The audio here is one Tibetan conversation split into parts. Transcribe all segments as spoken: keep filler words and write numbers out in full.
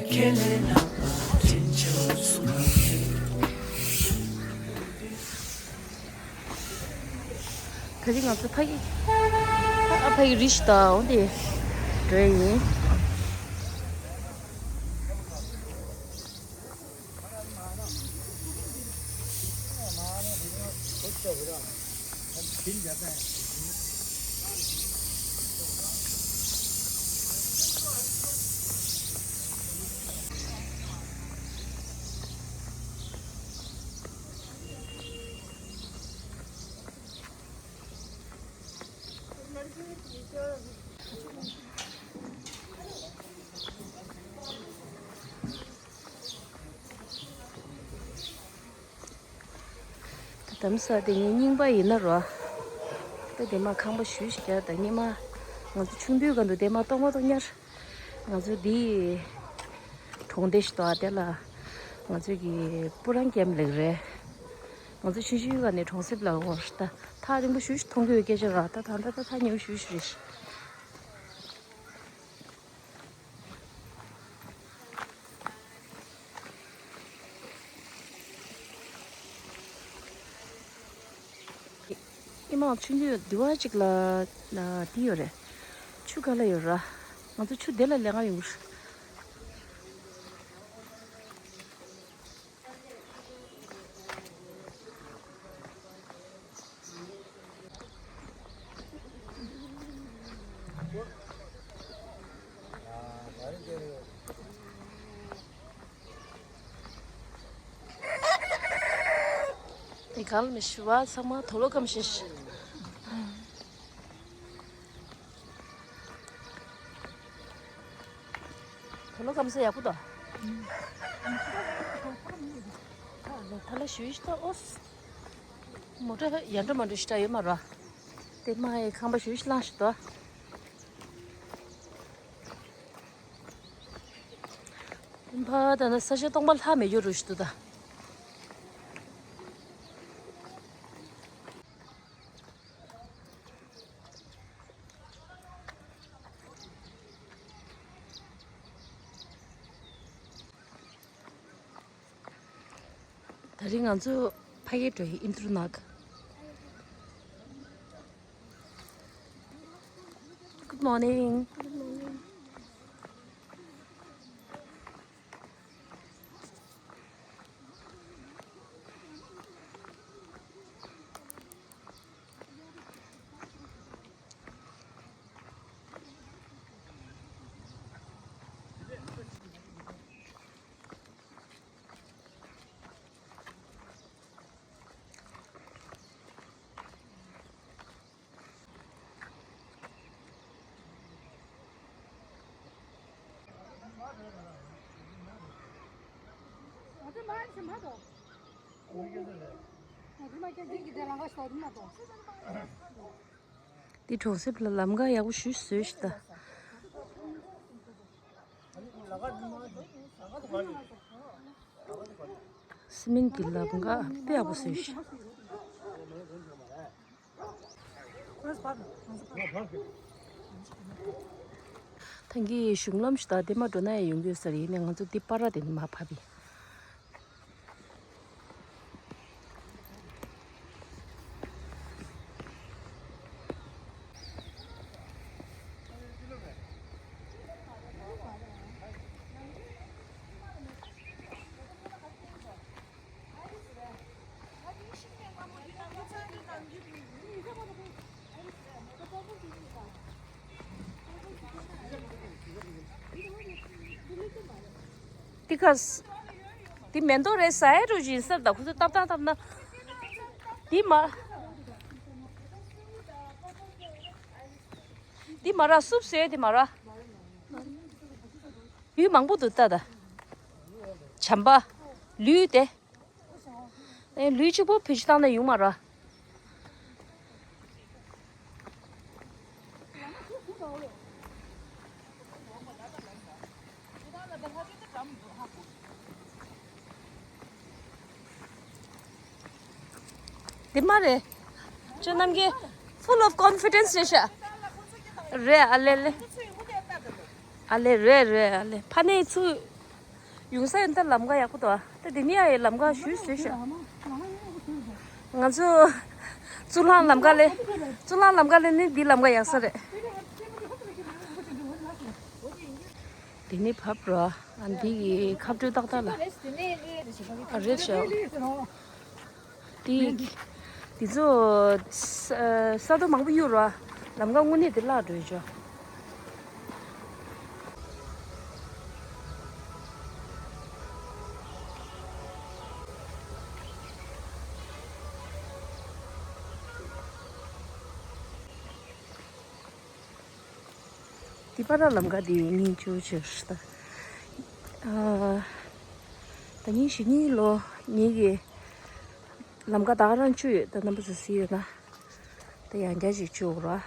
ད་རིང་ང་ཚོ་ཕ་གི་ཨ་ཕ་གི་རི་ཞིག་དང་འོ་དེ་འགྲོ་ཡ་ཡིན། ད་དམ་ས་དེ་ངའི་རྙིང་པ་ཡིན་ན་རོ། ད་དེ་མ་ཁང་པ་ཞུ་ཞིག་རྒྱག་ད་སྙེ་མ། ང་ཚོ་ཆུང་དུས་ག་འདུག་དེ་མ་གཏོང་མ་གཏོང་ཉར། ང་ཚོ་འདི་གྲོང་སྡེ་ཞིག་འདུག་ཨ། དེ་ལ་ང་ཚོ་གི་སྤུ་རང་ཀེམ་ལེགས་རེད། ང་ཚོ་ཆུང་ཆུང་ག་ནས་གྲོང་གསེབ་ལ་འོར་ད་ཐག་རིང་པོ་ཞུ་ཞིག་མཐོང་གི་ཡོད་སྐད་ཆ་ར། ད་ད་ད་ད་ཐག་ཉེ་བོ་ཞུ་ཞིག་རེད། ཨི་མ་ཆུང་ཆུང་དུ་བ་ཅིག་ལ་ན་དེ་ཡོད་རེད། ཆུ་ག་ལ་ཡོད་ར། ང་ཚོ་ཆུ་དེ་ལ་ལེན་ག་ཡོང་གི་རེད། དེ་ག་ལ་མི་ཤི་བ་ཚང་མ་དོ་ལོ་ཀམ་ཤེས། དོ་ལོ་ཀམ་ས་ཡག་པོ་དོ། ད་ལ་ཞུ་ཡིས་ཏོ་ཨོས། མོ་ཊ་ཡར་འགྲོ་མར་འགྲོ་ཞིག་འདྲ་ཡོད་མ་རེད། དེ་མ་ཡི་ཁང་པ་ཞུ་ཞིག་ལངས་ཤིག་དོ། ཕ་ད་ན་ས་ཆ་སྟོང་པ་ལྷག་མེད་ཡོད་རུ་ཞིག་འདུག་ད། ད་རིང་ང་ཚོ་ཕ་གིར་འགྲོ་ཡི་ཨིན་དྲ་ནག Good morning. འདི་གྲོང་གསེབ་ལ་ལམ་ཁ་ཡག་པོ་ཞིག་བཟོས་ཤག་ད། སི་མེན་གྱི་ལམ་ཁ་དཔེ་ཡག་པོ་བཟོས་ཤག་ཐང་གི་གཞུང་ལམ་ཞིག་དང་དེ་མ་འགྲོ་ན་ཡང་ཡོང་གི་ཡོད་ས་རེད། ཡིན་ནའི་ང་ཚོ་འདི་པར་དེ་ནས་མར་བབས་པ་ཡིན། འདི་ག་ས། འདི་མེ་ཏོག་རེད་ཟེར་རོ་བཞིན་སར་ད་ཁོ་ཚོ་ཏབ་ཏབ་ཏབ་ན། འདི་མ། འདི་མ་ར་སུབ་ཟེར་འདི་མ་ར། ཡུལ་མང་པོ་འདུག་ད་ད། བྱམས་པ། ལུས་དེ། ཨེ་ལུས་གཅིག་པོ་བེད་སྤྱོད་བཏང་ན་ཡོང་མ་རེད། དེ་མ་རེད། ཁྱོད་རྣམས་ཀྱི་full of confidence རེད་ཤག་རེད་ཨ་ལེ་ལེ། ཨ་ལེ་རེད་རེད་ཨ་ལེ་ཕ་ནས་ཚུར། ཡོང་ས་ཡིན་ད་ལམ་ཁ་ཡག་པོ་འདུག་ད་དེ་ནི་ཡ་ཡི་ལམ་ཁ་ཞུས་བཟོས་ཤག་ང་ཚོ་གཙུག་ལག་ལམ་ཁ་ལས་གཙུག་ལག་ལམ་ཁ་ལས་ནི་འདི་ལམ་ཁ་ཡག་ས་རེད། དེ་ནི་བབ་རོ། ཨ་འདི་གི་ཁ་སྤྲོད་ཏག་ཏག་ལ། ཨ་རེད་ཤག་དེ་དེ་ཚོ་ས་ས་རྡོ་མང་པོ་གཡུག་རོ། ལམ་ཁ་དངོས་གནས་དེ་བརླག་འགྲོ་ཡོད་ཅོ། འདི་པར་ལམ་ཁ་འདི་ཉིན་བཅུ་ཕྱིར་ད། ཨ་ད་ཉིན་ཞིག་ཉིན་ལོ་ཉིན་གྱི་ལམ་ཁ་ད་ག་རང་བཅུ་ཡོད་ད་རྣམ་པ་ཚོ་གཟིགས་ཡོད་ན། ད་ཡང་བསྐྱར་ཞིག་བཅུ་འོ་ར།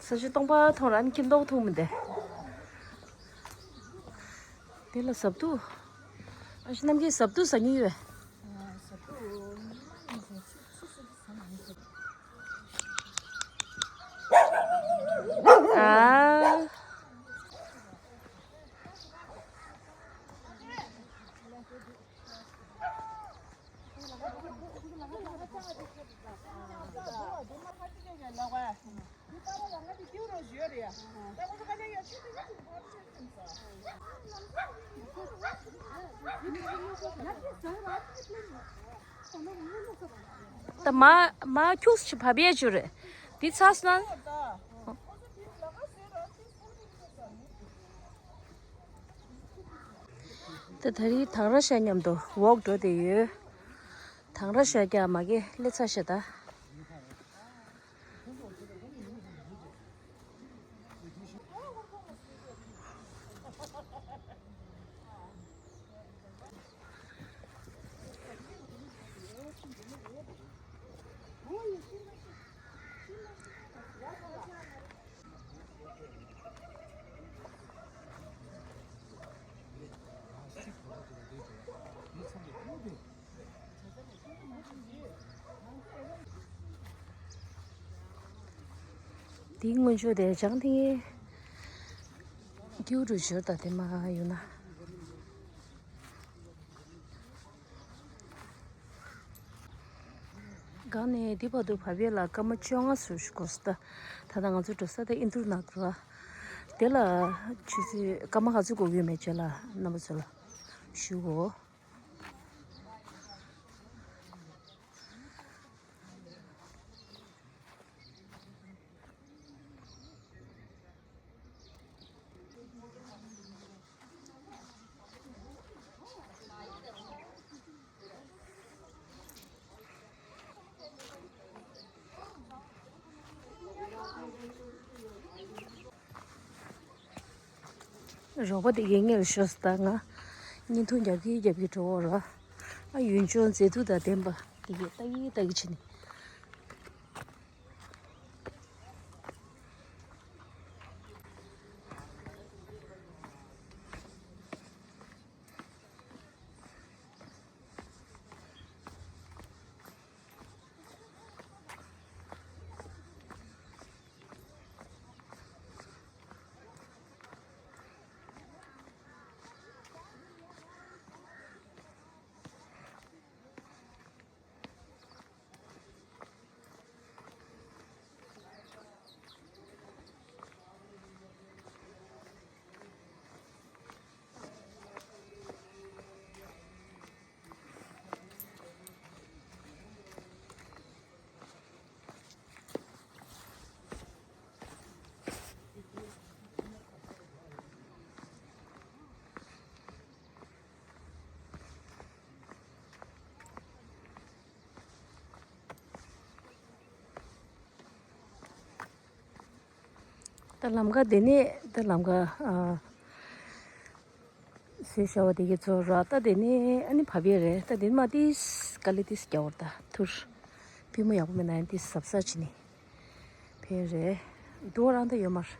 ས་གཞི་སྟོང་པ་མཐོང་ར་ཨ་ནི་ཁྱི་མདོག་མཐོང་མི་འདུག་དེ་ལ་ཟབ་ཏུ། ཨ་ཞེ་རྣམ་རྒྱལ་ཟབ་ཏུ་ཟ་མྱོང་ཡོད། ཨ། ད་མ་མ་ཁྱུགས་ཤིག་བབས་ཡས་ཅིག་རེད། འདི་ཚར་སོང་ན། ད་ད་རེས་དང་ར་ཤ་མཉམ་དུ་འོག་འགྲོ་བསྡད་ཡོད། དང་ར་ཤ་རྒྱག་མ་གི་སླེ་ཚར་ཤག་ད། འདི་སྔོན་ཆད་དེ་བྱང་ཐིང་ངེ་ཀེའུ་རུ་ཞོར་དང་དེ་མ་ཡོད་ན། སྒང་ནས་འདི་བར་དུ་བབས་ཡས་ལ་སྐར་མ་བཅོ་ལྔ་ཙམ་ཞིག་འགོར་སོང་ད། ད་ལྟ་ང་ཚོ་འགྲོ་ས་དེ་ཨིན་དུར་ནག་ར། དེ་ལ་ཆུ་ཚོད་སྐར་མ་ག་ཚོད་འགོར་གི་ཡོད་མེད་བྱས་ལ་རྣམ་པ་ཚོ་ལ་ཞུ་གོ། རོགས་པ་དེ་གའི་ངེད་ལ་ཤོག་ཟེར་ད་ང་བརྙན་ཐུང་རྒྱབ་ཀྱི་རྒྱབ་ཀྱི་འགྲོ་འོ་ར། ཨ་ཡུན་ཅུང་མཛེས་སྡུག་དང་ལྡན་པ་དེ་གའི་ལྟ་གི་ལྟ་གི་བྱེད་ནི། ད་ལམ་ཁ་དེ་ནས་ད་ལམ་ཁ་ཨ། ཟས་བྱ་བ་དེ་གའི་ཚོ་ར་ད་དེ་ནས་ཨ་ནི་བབས་ཡས་རེད། ད་དེ་ནས་མ་ཏིས་དཀའ་ལས་ཏིས་རྒྱག་བར་ད་ཐུར་པུས་མོ་ཡག་པོ་མེད་ན་ཡང་ཏིས་གཟབ་གཟབ་བྱས་ནས་ཕེབས་རེད། འདུག་རང་ད་ཡོད་མ་རེད།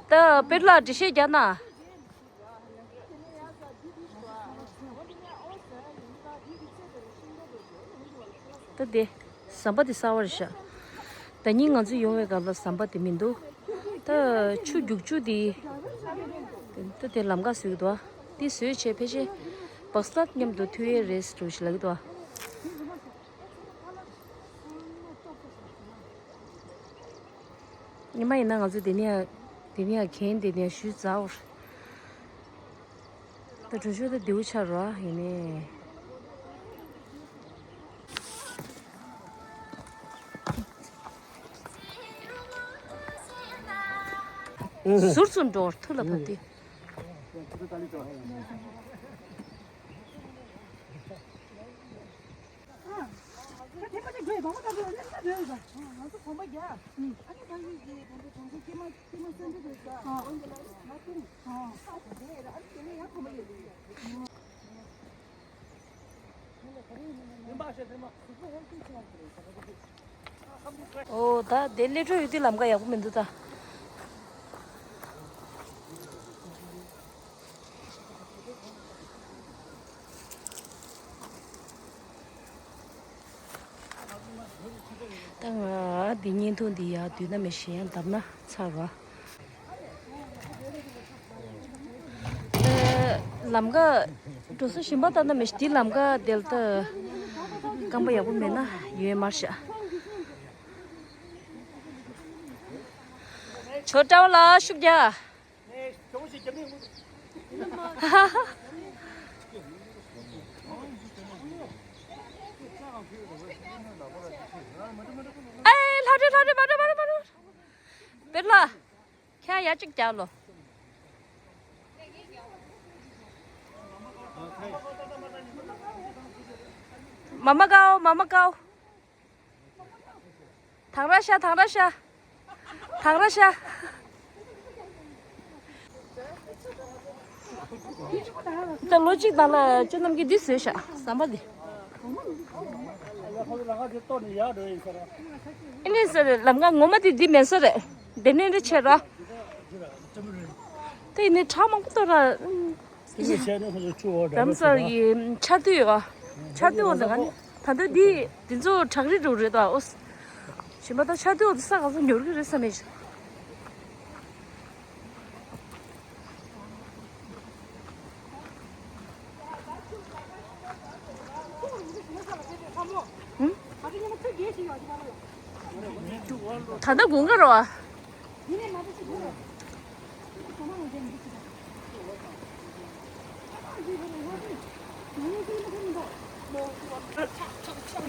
ད་དཔེར་ལ་འགྲེལ་བཤད་རྒྱག་ན། ད་དེ་ཟམ་པ་དེ་གསར་བ་རེད་ཤག་ད་ནི་ང་ཚོ་ཡོང་བའི་སྐབས་ལ་ཟམ་པ་དེ་མི་འདུག་ད་ཆུ་རྒྱུག་ཆུ་དེ། ད་དེ་ལམ་ཁ་བཟོས་ཀྱི་འདུག་དེ་བཟོས་བྱས་ཕལ་ཆེར་བག་སྟབས་མཉམ་དུ་མཐུད་ཡས་རེད་འགྲོ་ཞིག་ལབ་ཀྱི་འདུག་ཉི་མ་ཡིན་ན་ང་ཚོ་དེ་ནས་དེ་ནས་གན་དེ་ནས་ཞུས་ཚར། ད་གྲོ་ཆོད་ད་རྡེའུ་ཆར་རོ་ཡིན་ནས། ཟུར་ཙམ་འགྲོ་ཐུག་ལ་བབས་ཏེ། ཨོ་ད་དེ་སླེབས་འགྲོ་ཡོད་དུས་ལམ་ཁ་ཡག་པོ་མི་འདུག་ད། ད་ང་འདི་བརྙན་ཐུང་འདི་ཡར་བསྡུས་ན་མི་ཤེས་ཡང་བརྡབ་ན་ཚར་བ། ལམ་ཁ་འགྲོ་ས་གཞན་པ་ལྟ་ན་མི་ཤེས་འདི་ལམ་ཁ་དེ་ལ་ད་རྐང་པ་ཡག་པོ་མེད་ན་ཡོད་མ་རེད་ཤག་ཇོ་ཀྲའོ་ལ་ཤུགས་རྒྱག་ཨེ་ལྷ་འདྲེ་ལྷ་འདྲེ་མ་འགྲོ་མ་འགྲོ་མ་འགྲོ། པེར་ལ། ཁྱེད་ཡ་གཅིག་རྒྱག་ལོ། མ་མ་ཀའོ་མ་མ་ཀའོ། དང་ར་ཤ་དང་ར་ཤ། དང་ར་ཤ། ད་ལོ་གཅིག་ནང་ལ་ཅོ་རྣམ་གྱིས་འདི་བཟོས་ཤག་ཟམ་པ་འདི། ཨེ་ནས་ཟེར་ལམ་ཁ་ངོ་མ་འདི་འདི་མེད་ས་རེད། འདི་ནས་འདི་ཆེ་ར། དེ་ནས་ཁྲག་མང་པོ་གཏོར་ར། དེ་ནས་བྱས་ན་ཁོ་ཚོ་ཆུ་འོ་འདྲ་རྡ་རམ་ས་ལ་གི་ཆར་དུས་ཡོད། ཆར་དུས་འོ་འདི་ག་ནི་ད་ལྟ་འདི་འདི་ཚོ་བྲག་རི་འགྲོ་རེད་ད་ཨོ། ཞིམ་པ་ད་ཆར་དུས་འོ་འདི་ས་ག་ཚོད་ཉོར་གི་རེད་བསམ་མེད། ད་ལྟ་དགུན་ཁ་རེད་བ། ལྷ་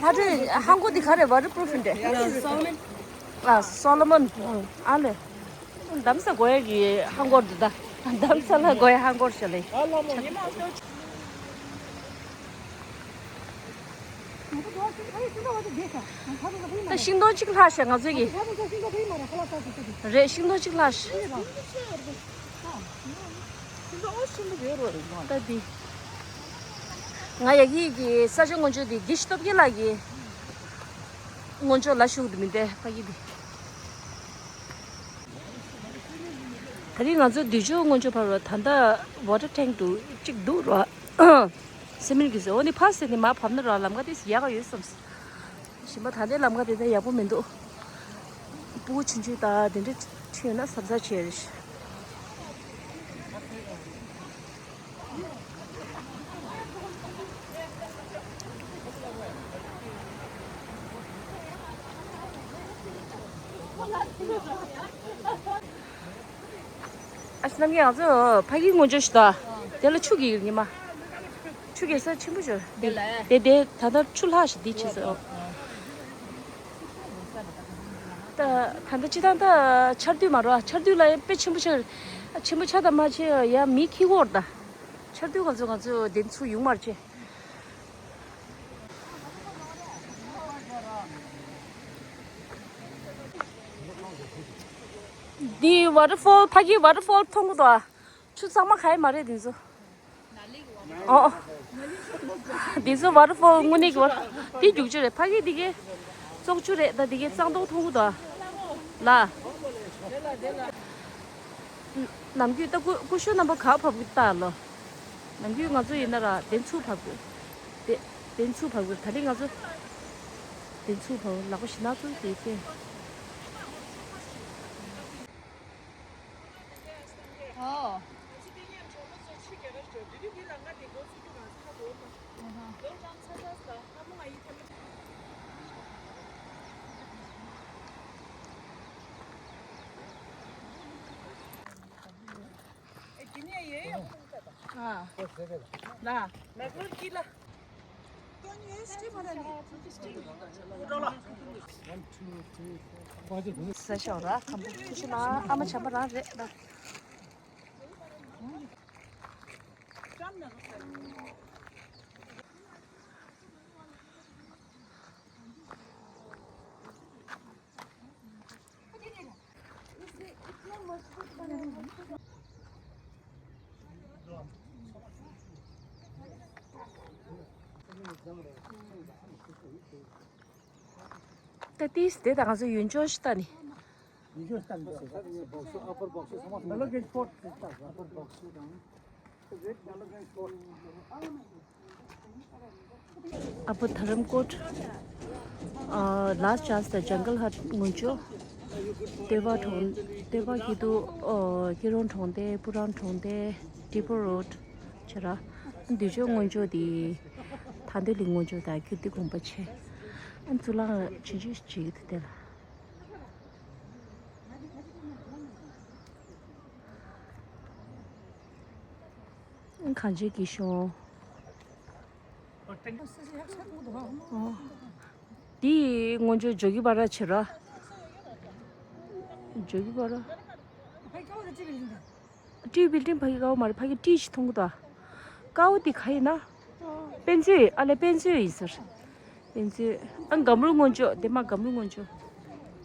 སྒྲོན་ཧང་གོ་འདི་ག་རེ་waterproof་འདྲ། ཨ་སོ་ལོ་མོན། ཨ་ལེ། འདམ་ས་གོ་ཡ་གི་ཧང་གོ་འདི་ད། འདམ་ས་ལ་གོ་ཡ་ཧང་གོ་ཤ་ལེ། ད་ཤིང་སྡོང་གཅིག་ལྷག་ཤག་ང་ཚོའི་གི། རེད་ཤིང་སྡོང་གཅིག་ལྷག་ཤག་ད་འདི། ང་ཡ་གི་གི་ས་ཆ་སྔོན་ཆོས་འདི་དགེ་བཤེས་སྟོབས་རྒྱལ་ལགས་ཀྱི་སྔོན་ཆོས་ལ་ཞུགས་འདི་མི་འདྲ་ཕ་གི་འདི། ད་རིང་ང་ཚོ་འདི་ཆོས་སྔོན་ཆོས་ཕར་རོ་ད་ལྟ་water tank་དུ་གཅིག་འདུག་རོ། སེ་མིན་གྱི་ཟེར་འོ་ནི་ཕ་སེ་ནི་མ་བབས་ན་རོ་ལམ་ཁ་དེ་ཡག་ག་ཡོད་བསམ། ཞིམ་པ་ད་ལྟའི་ལམ་ཁ་དེ་ད་ཡག་པོ་མི་འདུག་སྤུ་གུ་ཆུང་ཆུང་དང་དེ་འདྲ་ཁྲིད་ཡོད་ན་གཟབ་གཟབ་བྱེད་རེད། ཨ་ཤི་རྣམ་རྒྱལ་ང་ཚོ་ཕ་གི་སྔོན་ཆོས་ཤིག་དང་དེ་ལ་ཆུ་གི་ཉི་མ། ཆུ་གི་ས་ཆེན་པོ་ཤོར། དེ་ལ་དེ་དེ་ད་ལྟ་ཆུ་ལྷག་ཤིག་དེ་ཆེ་ས། ད་ད་ལྟ་ཅི་ད་ད་ཆར་དུས་མ་རོ་ཆར་དུས་ལ་ཡང་དཔེ་ཆེན་པོ་ཆར། ཆེན་པོ་ཆ་ད་མ་ཆེ་ཡ་མི་ཁི་གོར་ད། ཆར་དུས་ང་ཚོ་ང་ཚོ་དེ་ཚུ་ཡོང་མར་ཆེ། འདི་waterfall་ཕ་གི་waterfall་མཐོང་གི་འདུག་ཆུ་གཙང་མ་ག་ཡི་མ་རེད་འདི་ཚོ། ཨོ། འདི་ཚོ་ཝ་ཊར་ཕོལ་དངོས་གནས་ཀྱི་ཝ་ཊར། འདི་རྒྱུག་ཆུ་རེད། ཕ་གི་འདི་གའི་བཙོག་ཆུ་རེད། ད་འདི་གའི་གཙང་ཏོག་མཐོང་གི་འདུག་ལ། ནམ་རྒྱུན་ད་སྐུ་སྐུ་ཞབས་རྣམ་པ་ག་བབས་ཀྱི་ལྟ་ལོ། ནམ་རྒྱུན་ང་ཚོ་ཡིན་ན་ར་དེ་ཚུར་བབས་དགོས། དེ་དེ་ཚུར་བབས་དགོས། ད་རེས་ང་ཚོ་དེ་ཚུར་བབས། ལག་པ་ཞིག་ན་ཚུར་དེ་བསྟན། ཨོ། ས་ཞོག་ར་ཁམ་བུ་ཁུ་ཤི་ལ་ཨ་མ་བྱམས་པ་རང་རེད་ར། ད་ཏིས་དེ་དང་ང་ཚོ་ཡུལ་ལྗོངས་ཤིག་ལྟ་ནི། ཡུལ་ལྗོངས་ལྟ་ནི་འདུག་ཟེར་ད་ནི་ངས་སྦག་སུ་ཨ་པར་སྦག་སུ་ཚང་མ་ལ་ལོ་གན་སི་པོར་ཊི་ཟེར་ད་ཨ་པར་སྦག་སུ་དང་། ཨ་པོ་དྷ་རམ་ཀོཊ། ལཱསི་ཅཱན་སི་དང་ཇང་གལ་ཧཊ་སྔོན་འཇུག་སྟོད་པ་གྲོང་སྟོད་པ་སྐྱིད་སྡུག་སྐྱིད་རོང་གྲོང་རྡལ། སྤུ་རང་གྲོང་རྡལ། ཏི་པོ་རོཌ་བྱས་ར། འདི་ཕྱོགས་སྔོན་འཇུག་དེ་ཐང་སྟོད་གླིང་སྔོན་འཇུག་དང་ཀིརྟི་དགོན་པ་བྱས། གཙུག་ལག་ཆུང་ཆུང་ཞིག་བྱེད་ཀྱི་འདུག་དེ་ལ། གངས་ཅན་སྐྱིད་གཤོངས། འདི་སྔོན་འཇུག་ཇོ་གི་པ་ར་བྱེད་ར། ཇོ་གི་པ་ར། ཊི་བི་བིལ་ཌིང་ཕ་གི་དཀར་པོ་མ་རེད། ཕ་གི་ཊི་ཞིག་མཐོང་གི་འདུག་དཀར་པོ་འདི་ག་ཡིན་ན། དཔེ་མཛོད། ཨ་ལས་དཔེ་མཛོད་ཡིན་ཟེར། དཔེ་མཛོད། ཨ་སྒམ་རུ་སྔོན་འཇུག་དེ་མ་སྒམ་རུ་སྔོན་འཇུག་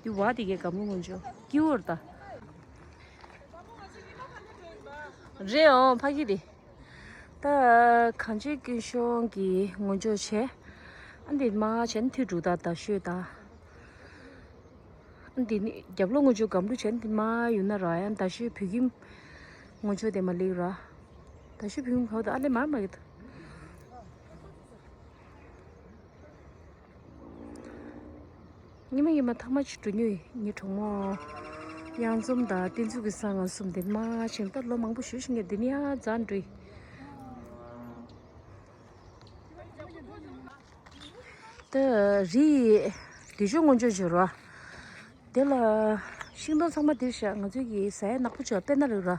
དེ་བ་དེ་གའི་སྒམ་རུ་སྔོན་འཇུག་སྐྱིད་པོ་རེད་ད། རེད་ཨང་ཕ་གི་དེ། ད་གངས་ཅན་སྐྱིད་གཤོངས་ཀྱི་སྔོན་འཇུག་བྱས། ཨ་འདི་མ་བྱས་ན་ཐུགས་སྒྲུབ་དང་ཟླ་གཤོལ་དང་། འདི་ནི་རྒྱབ་ལོགས་སྔོན་འཇུག་སྒམ་རུ་བྱས་ནས་འདི་མ་ཡོང་ན་ར་ཡང་ཟླ་གཤོལ་བོད་ཁྱིམ་སྔོན་འཇུག་དེ་མ་ལེགས་ར། ཟླ་གཤོལ་བོད་ཁྱིམ་ག་བ་དང་ཨ་ལེ་མ་མ་གི་ད། ཉི་མ་ཉི་མ་ཐག་མ་ཅིག་འགྲོ་ཉོས་ཉི་གྲོགས་མོ། གཡང་འཛོམས་དང་བསྟན་འཛུགས་ཀྱི་སང་ང་གསུམ་དེ་མ་ཆེན་ད་ལོ་མང་པོ་ཞུ་ཞིང་གི་འདི་ནི་ཡང་རྫ་འགྲོ་ཡི། ད་རི་ལི་ཤོ་སྔོན་འཇུག་བྱོས་རོགས། དེ་ལ་ཤིང་སྡོང་ཚང་མ་དེར་བཞག་ང་ཚོས་ཀྱི་ཟ་ཡ་ནག་པོ་བྱོས་དཔེར་ན་རེད་ར།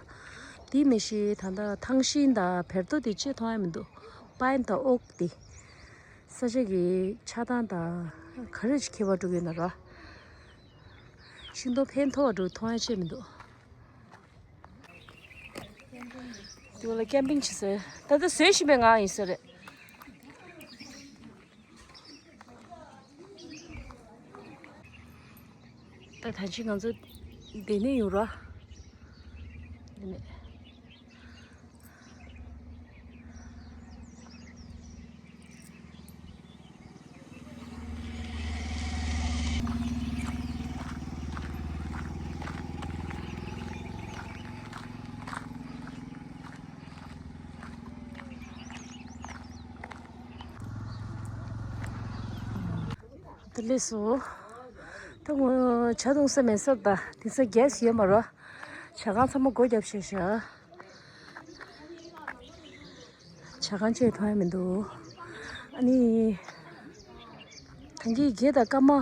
དེ་མི་ཤེས་ད་ལྟ་ཐང་ཤིང་དང་བེར་ཏོ་དེ་ཅི་མཐོང་ཡ་མི་འདུག་པའིན་དང་ཨོག་དེ། ས་ཆ་གི་ཆགས་སྟངས་དང་ག་རེ་ཁྱད་པར་འགྲོ་གི་ཡོད་ན་ར། ཤིང་སྡོང་ཕན་ཐོགས་འགྲོ་མཐོང་ཡ་ཆེ་མི་འདུག་དེ་ལ་ཀེམ་པིང་བྱེད་ས། ད་ལྟ་བཟོས་བཞིན་པའི་ངང་ཡིན་ས་རེད། ད་ད་ཅི་ང་ཚོ་འདི་ནས་ཡོང་ར། འདི་ནས། དེ་ལས་སོ། ད་ངོ་ཇ་འཐུང་ས་མེད་ས་ད་དེང་སང་གེ་སི་ཡོད་མ་རེད། ཇ་ཁང་ཚང་མ་སྒོ་བརྒྱབ་བཞག་ཤག་ཇ་ཁང་ཅིག་མཐོང་ཡ་མི་འདུག་ཨ་ནི། ད་གིན་བརྒྱད་དང་སྐར་མ་ཨ་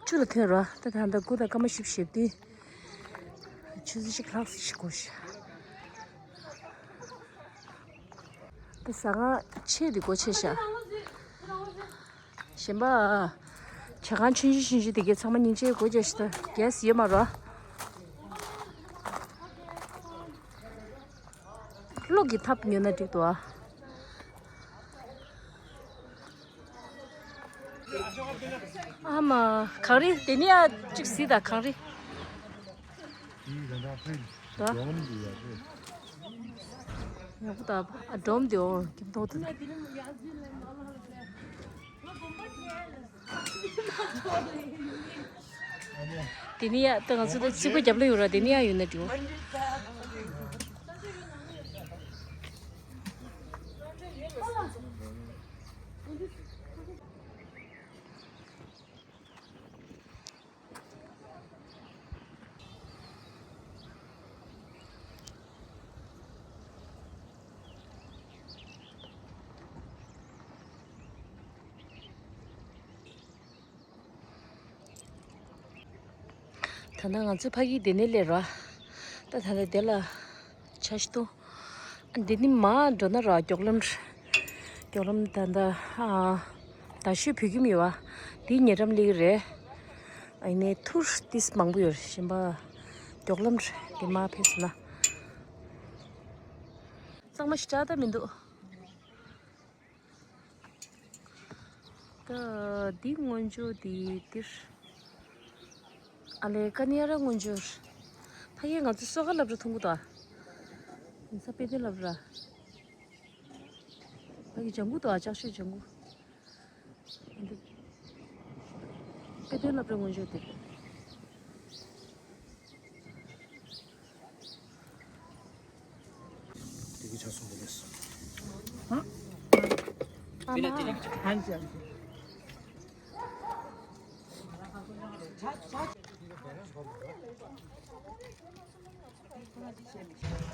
བཅུ་ལ་ཐོན་ར། ད་ད་ལྟ་དགུ་དང་སྐར་མ་བཞི་བཅུ་ཞེ་བདུན། ཆུ་ཚོད་གཅིག་ལྷག་ཙམ་ཞིག་འགོར་ཤག་ད་ཟ་ཁང་ཆེ་འདི་སྒོ་ཕྱེ་ཤག་གཞན་པ། ཇ་ཁང་ཆུང་ཆུང་ཆུང་ཆུང་དེ་གའི་ཚང་མ་སྙིང་རྗེ་སྒོ་རྒྱག་ཤག་ད་གེ་སི་ཡོད་མ་རེད། གློག་གི་ཐབ་ཉོས་ན་འགྲིག་འདུག་ཨ། ཨ་མ། གངས་རི་དེ་ནི་ཡ་གཅིག་གཟིགས་དང་གངས་རི། ད། ཡག་པོ་འདུག་ཨ། སྒྲོམ་དེ་འོ་ཁྱིམ་ཐོག་ཏུ། དེ་ནི་ཡ་ད་ང་ཚོ་ད་རྩིག་པ་རྒྱབ་ལ་ཡོད་ར། དེ་ནི་ཡ་ཡོད་ན་འགྲིག་གོ། ད་ལྟ་ང་ཚོ་ཕ་གི་དེ་ནས་སླེབས་ར། ད་ད་ལྟ་དེ་ལ་ཆ་ཞིག་འདུག་འདི་ནི་མར་འགྲོ་ན་ར་མགྱོགས་ལམ་རེད། མགྱོགས་ལམ་ད་ལྟ་ཨ། རྡ་ཤོད་བོད་ཁྱིམ་ཡོད་པ། དེའི་ཉེ་འགྲམ་སླེབས་ཀྱི་རེད། ཨ་ནི་ཐུར་ཏིས་མང་པོ་ཡོད་རེད། གཞན་པ་མགྱོགས་ལམ་རེད། དེ་མར་ཕེབས་སོང་ན། གཙང་མ་ཞེ་དྲག་ད་མི་འདུག་ད་འདི་སྔོན་འཇུག་འདི་འདིར། ཨ་ལས་ཀ་ནི་ཡ་ར་སྔོན་འཇུག་ཕ་གིའི་ང་ཚོ་སོ་ག་ལབ་ར་མཐོང་གི་འདུག་ཨ། ཡིན་ས་དཔེ་དོན་ལབ་ར། ཕ་གི་ལྗང་གུ་འདུག་ཨ། ལྕགས་ཤོད་ལྗང་གུ། འདི་དཔེ་དོན་ལབ་ར་སྔོན་འཇུག་འདིར། དེ་གི་ཆ་སོང་བ་རེད། ཨ་མ། ཨ་ནི་ཅི།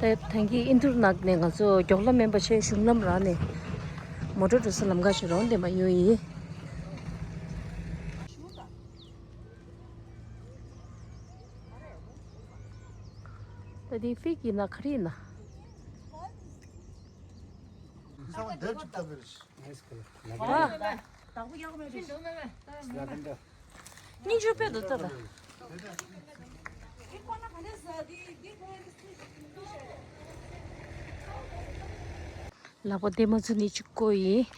ད་ཐང་གི་ཨིན་ཐུར་ནག་ནས་ང་ཚོ་མགྱོགས་ལམ་མིན་པ་བྱས་གཞུང་ལམ་རག་ནས་མོ་ཊ་འགྲོ་ས་ལམ་ཁ་ཞིག་རོང་དེ་མ་ཡོང་ཡིན། ད་དེ་ཕིག་ཡིན་ན་ག་རེ་ཡིན་ན། སྙིང་རྗེ་དཔེ་འདུག་ད་ལྟ། ལག་པ་བདེ་མ་ཚུགས་ནི་གཅིག་བཀོག་ཡིན།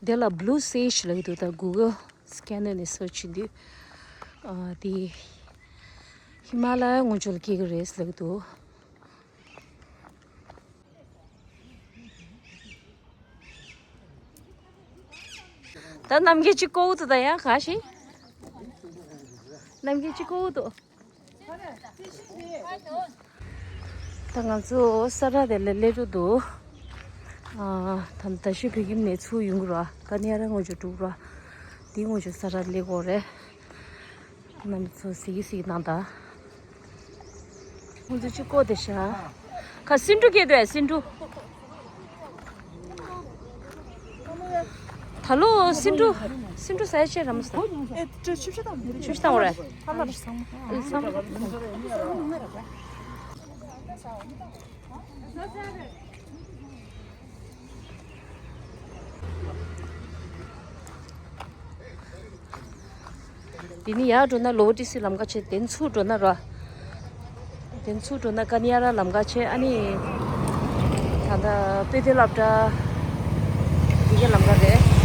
དེ་ལ་Blue Sage ལབ་ཀྱི་འདུག་ད་Google Scanner ནས་search བྱེད་དུས། ཨ། དེ་ཧི་མ་ལ་ཡའི་སྔོན་འཇུག་ལ་སྐྱེ་གི་རེད་ལབ་ཀྱི་འདུག་ད་གནམ་གྱི་གཅིག་བཀོག་འདུག་ད་ཡང་ག་ཞིག་གནམ་གྱི་གཅིག་བཀོག་འདུག་ད་ང་ཚོ་ས་ར་དེ་ལ་སླེབས་འགྲོ་འདུག་ཨ། ད་རྡ་ཤོད་བོད་ཁྱིམ་ནས་ཚུར་ཡོང་གི་ར། ཀ་ནི་ཡ་ར་སྔོན་འཇུག་འགྲོ་གི་ར། དེ་སྔོན་འཇུག་ས་ར་སླེབས་དགོས་རེད། རྣམ་པ་ཚོ་གཟིགས་གཟིགས་གནང་དང་། ཁོང་ཚོ་གཅིག་བཀོག་བསྡད་ཤག་ཁ་སེ་འབྲུ་སྐྱེས་འདུག་སེ་འབྲུ། ད་ལོ་སེ་འབྲུ། སེ་འབྲུ་ཟ་ཡ་ཆེ་ར་མ་ཟ། ཨེ། ཆུ་ཆུ་དང་། ཆུ་ཆུ་དང་འོ་རེད། ཨེ། ཚང་མ། དེ་ནི་ཡར་འགྲོ་ན་ལོ་ཏི་སི་ལམ་ཁ་བྱས། དེ་ཚུར་འགྲོ་ན་ར། དེ་ཚུར་འགྲོ་ན་ཀ་ནི་ཡ་ར་ལམ་ཁ་བྱས། ཨ་ནི་ད་ལྟ་དཔེ་དེབ་སློབ་གྲྭ་འདི་གའི་ལམ་ཁ་རེད།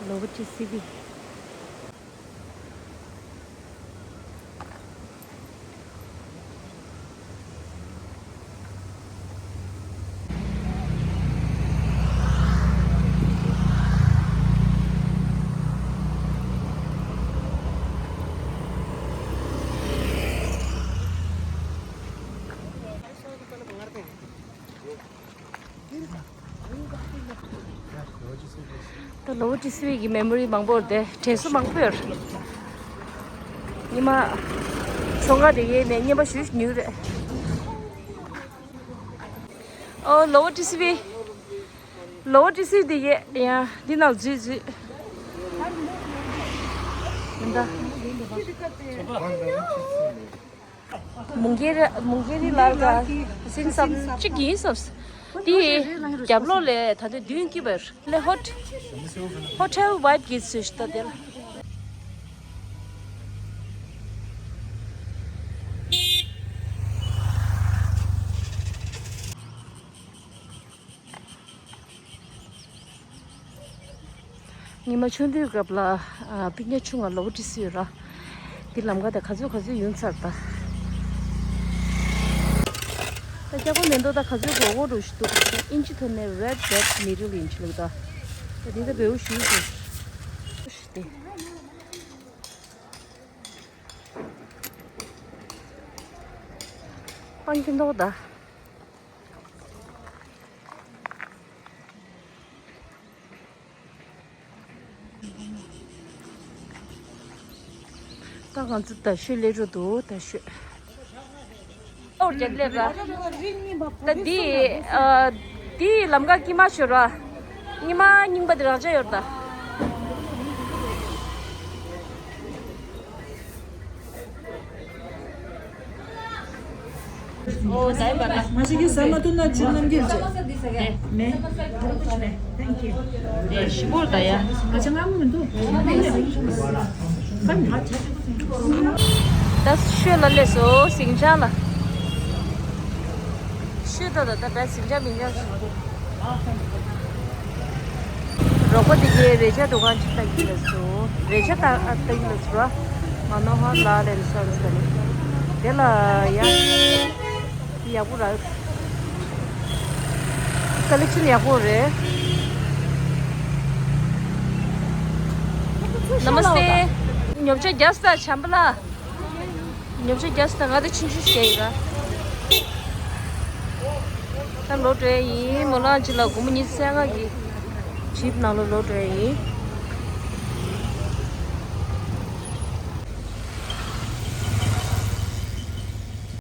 ལོ་བ་ཅི་སི་བི། ད་ལོ་ཏི་སི་བི་གི་མེ་མོ་རི་མང་པོ་རེད་དེ། དྲན་གསོ་མང་པོ་ཡོད་རེད། ཉི་མ་ཚོང་ཁང་དེ་གའི་ནས་རྔན་པ་ཞུ་ཉུལ་རེད། ཨོ། ལོ་ཏི་སི་བི། ལོ་ཏི་སི་བི་དེ་གའི་ཡ་འདི་ནང་འཛུལ་འཛུལ། མི་འདའ། མུང་གེ་རི་མུང་གེ་རི་ལར་ག་སིན་སམ་གཅིག་ཡིན་སོབས། དེ་རྒྱབ་ལོགས་ལས་ད་དུང་བདུན་སྐྱིད་པར་ལས་ཧོ་ཧོ་ཊེལ་ཝའིབ་གི་སུ་ཤི་ད་དེ་ལ། ཉི་མ་ཆུང་དུས་སྐབས་ལ་ཨ་སྤུན་ཀྱག་ཆུང་ང་ལོ་ཁྲི་སུ་ཡོད་ར། འདི་ལམ་ཁ་དེ་ག་ཚོད་ག་ཚོད་ཡོང་ཚར་ད། ད་སྐྱག་པ་མེ་ཏོག་ད་ག་ཚོད་གོ་གོ་འགྲོ་ཞིག་འདུག་ཨིན་ཇི་ཐོག་ནས་Red Dead Needle ཡིན་ཆི་ལུགས་ད། ད་འདི་ད་བེའུ་ཞུ་ཞིག་ཏེ། སྤང་གི་མདོག་ད། ད་ང་ཚོ་ད་ཤོད་ལས་རོ་འདུག་ད་ཤོད། ཨོ་རྒྱན་ལས་ར། ད་འདི་ཨ་འདི་ལམ་ཀ་དཀྱིལ་མ་ཤོད་ར། གཉིས་མ་རྙིང་པ་འདི་རང་ཅག་ཡོད་ད། ཨོ་ད་ཡིན་པ་ལ། མ་ཤི་ཀི་ཟ་མ་ཐུབ་ན་ཆུ་རྣམ་འགྱུར་བྱེད། མེ། མེ། Thank you. དེ་ཞིམ་པོ་ད་ཡ། ད་ཆ་ང་མི་འདུག་ད་ཤོད་ལ་ལས་སོ་ཟིང་ཆ་ལ། ཤོད་ད་ད་ད་བས་ཟིང་ཆ་མི་ཉག་རོགས་པ་དེ་གའི་རས་ཆ་འགྲོ་གང་ཅིག་ལྟ་གི་ལ་སོ། རས་ཆ་ལྟ་ལྟ་གི་ལ་སོ་ར། ང་ནོ་ཧ་ལ་ལེན་ས་རུ་ས་ནི། དེ་ལ་ཡ། ཡག་པོ་ར། ཀ་ལེག་ཤན་ཡག་པོ་རེད། ནམ་སྟེ། ཉོ་ཆ་རྒྱབ་ས་བྱམས་པ་ལ། ཉོ་ཆ་རྒྱབ་ས་ང་དེ་ཆུང་ཆུང་ཞིག་ཡིན་ར། ད་ལོ་དྲན་ཡིན་མོ་ལང་ཅི་ལ་སྒོར་མོ་ཉི་ཤུ་རྩ་ལྔ་གི་ཇིབ་ནང་ལོ་ལོ་དྲན་ཡིན།